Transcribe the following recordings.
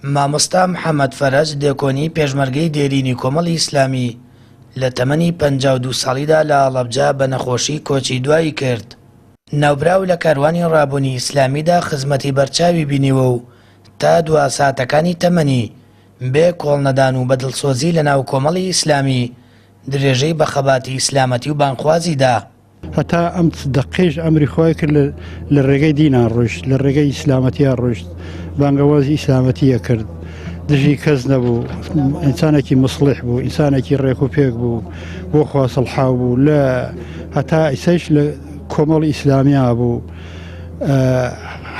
مامۆستا محەمەد فەرەج دێکۆنی پێشمەرگەی دێرینی کۆمەڵی ئیسلامی لە تەمەنی 52 ساڵیدا لە هەڵەبجە بە نەخۆشی کۆچی دوایی کرد. ناوبراو لە کاروانی ڕابوونی ئیسلامیدا خزمەتی بەرچاوی بینیوە و تا دوا ساتەکانی تەمەنی بێ کۆڵنەدان و بە دڵسۆزی لەناو کۆمەڵی ئیسلامی درێژەی بە خەباتی ئیسلامەتی و بانگخوازی دا. هەتا ئەم دەقەیش ئەمری خوای کرد لە ڕێگەی دینا ڕۆیشت، لە ڕێگەی ئیسلامەتیا ڕۆیشت، بانگەوازی ئیسلامەتی ئەکرد، دژی کەس نەبوو، ئینسانێکی موسڵیح بوو، ئینسانێکی ڕێک و پێک بوو، بۆ خوا سڵحاو بوو، لە هەتا ئیسەیش لە کۆمەڵی ئیسلامیا بوو،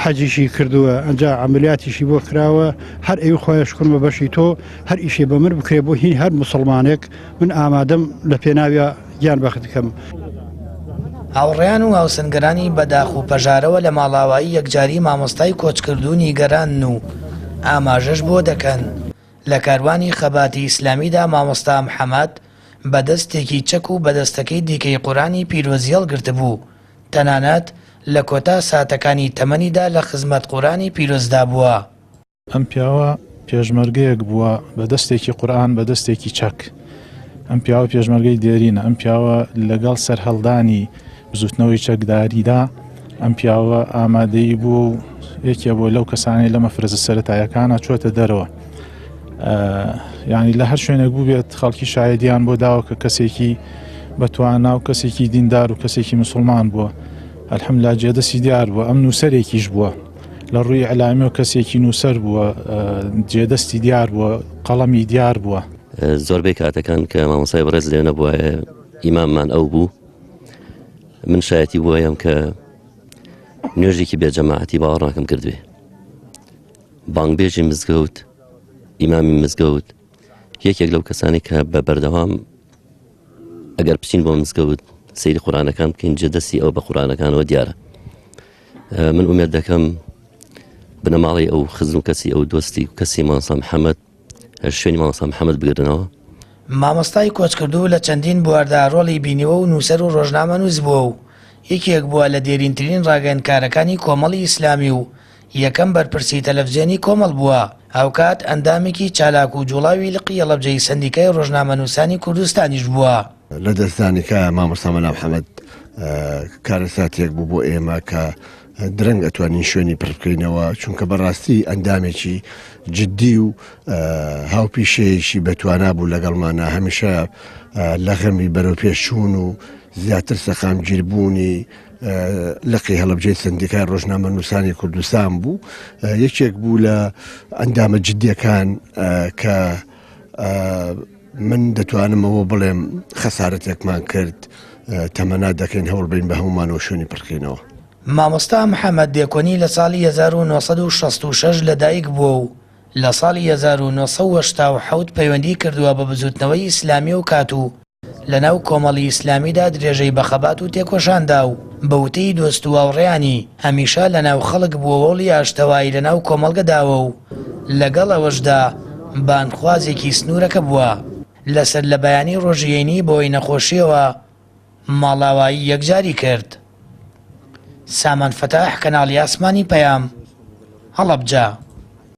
حەجیشی کردووە، ئەنجا عەمەلیاتیشی بۆ کراوە، هەر ئەی خوایە شوکرم بە بەشی تۆ، هەر ئیشێ بە من بکرێ بۆ هی هەر موسڵمانێک من ئامادەم لە پێناویا گیان بەخت بکەم. هاوڕێیان و هاوسەنگەرانی بە داخ و پەژارەوە لە ماڵاوایی یەکجاری مامۆستای کۆچکردوو نیگەرانن و ئاماژەش بۆ دەکەن لە کاروانی خەباتی ئیسلامیدا مامۆستا محەمەد بە دەستێکی چەک و بە دەستەکەی دیکەی قورئانی پیرۆزی هەڵگرتبوو تەنانەت لە کۆتا ساتەکانی تەمەنیدا لە خزمەت قورئانی پیرۆزدا بووە. ئەم پیاوە پێشمەرگەیەک بووە بە دەستێکی قورئان بە دەستێکی چەک. ئەم پیاوە پێشمەرگەی دێرینە، ئەم پیاوە لەگەڵ سەرهەڵدانی بزوتنەوەی چەکداریدا ئەم پیاوە ئامادەی بوو و یەکێ بووە لەو کەسانەی لە مەفرەزە سەرەتایەکانە چۆتە دەرەوە. یعنی لە هەر شوێنێک بووبێت خەڵکی شایدیان بۆ داوە کە کەسێکی بەتوانا و کەسێکی دیندار و کەسێکی مسلمان بووە. الحمدلله جێدەستی دیار بووە، ئەم نووسەرێکیش بووە. لە ڕووی ئیعلامیەوە کەسێکی نووسەر بووە، جێدەستی دیار بووە، قەڵەمی دیار بووە. زۆربەی کاتەکان کە مامۆستای بەڕێز لێ نەبوایە ئیماممان ئەو بوو، من شایەتی بوویم کە نوێژێکی بێ جەماعەتی باوەڕ ناکەم کردبێ. بانگبێژی مزگەوت، ئیمامی مزگەوت، یەکێک لەو کەسانی کە بە بەردەوام ئەگەر بچین بۆ مزگەوت سەیری قورئانەکان بکەین جێدەستی ئەو بە قورئانەکانەوە دیارە. من ئومێد دەکەم بنەماڵەی ئەو خزم و کەسی ئەو دۆستی و کەسی مامۆستا محەممەد شوێنی مامۆستا محەممەد بگرنەوە. مامۆستای کۆچکردوو لە چەندین بواردا ڕۆڵی بینیوە و نووسەر و ڕۆژنامەنووس بووە و یەکێک بووە لە دێرینترین ڕاگەیەندکارەکانی کۆمەڵی ئیسلامی و یەکەم بەرپرسی تەلەفزیۆنی کۆمەڵ بووە، هاوکات ئەندامێکی چالاک و جوڵاوی لقی هەڵەبجەی سەندیکای ڕۆژنامەنووسانی کوردستانیش بووە. لەدەستدانی کە مامۆستا مەلا محەمەد کارەساتێک بوو بۆ ئێمە کە درەنگ ئەتوانین شوێنی پڕ بکەینەوە چونکە بەڕاستی ئەندامێکی جددی و هاوپیشەیەکی بەتوانا بوو لەگەڵمانە هەمیشە لە غەمی بەرەو پێشچوون و زیاتر سەقامگیربوونی لقی هەڵبجەی سندیکای ڕۆژنامە نووسانی کوردستان بوو یەکێک بوو لە ئەندامە جددیەکان کە من دەتوانم ئەوە بڵێم خەسارەتێکمان کرد، تەمەنا دەکەین هەوڵ بەین بە هەموومانەوە شوێنی پڕکەینەوە. مامۆستا محەمەد دێکۆنی لە ساڵی 1966 لە دایک بووە و لە ساڵی 1987 پەیوەندی کردووە بە بزووتنەوەی ئیسلامی و کات و لەناو کۆمەڵی ئیسلامیدا درێژەی بە خەبات و تێکۆشان دا و بە وتەی دۆست و هاوڕێیانی هەمیشە لەناو خەڵک بووە وەوڵی ئاشتەوایی لەناو کۆمەڵگە داوە و لەگەڵ ئەوەشدا بانگخوازێکی سنوورەکە بووە. لە سەرلەبەیانی ڕۆژی هەینی بەهۆی نەخۆشییەوە ماڵاوایی یەکجاری کرد. سامان فەتاح، کەناڵی ئاسمانی پەیام، هەڵەبجە.